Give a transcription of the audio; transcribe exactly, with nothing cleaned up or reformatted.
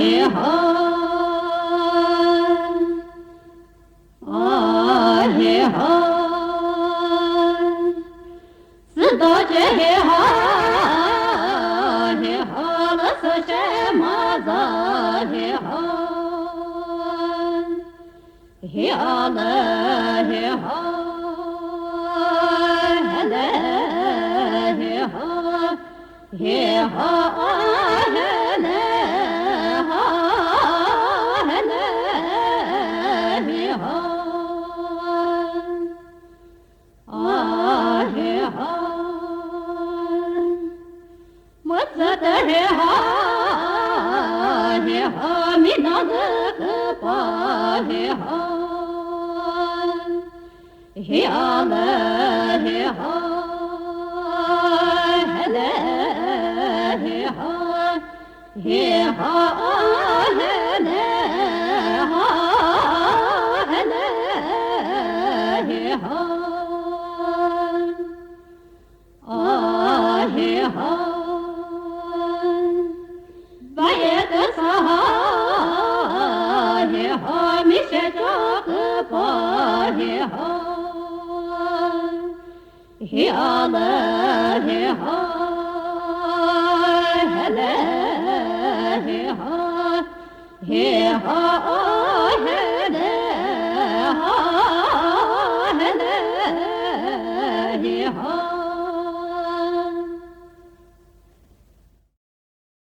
Hi ha, a hi ha, südo che hi ha, hi ha, la so che ma za hi ha. Hi a le hi ha, he le hi ha, hi ha he le ha, he le hi ha. A hi ha, mütsü te hi ha, hi ha, mi na zü kü pa hi ha. Hi a le hi ha, he le hi ha. Hi ha, he le ha, he le hi ha. A hi ha, ba ye kü sa ha, hi ha, mi she cho kü pa hi ha. Hi a le hi ha, he le hi ha, hi ha a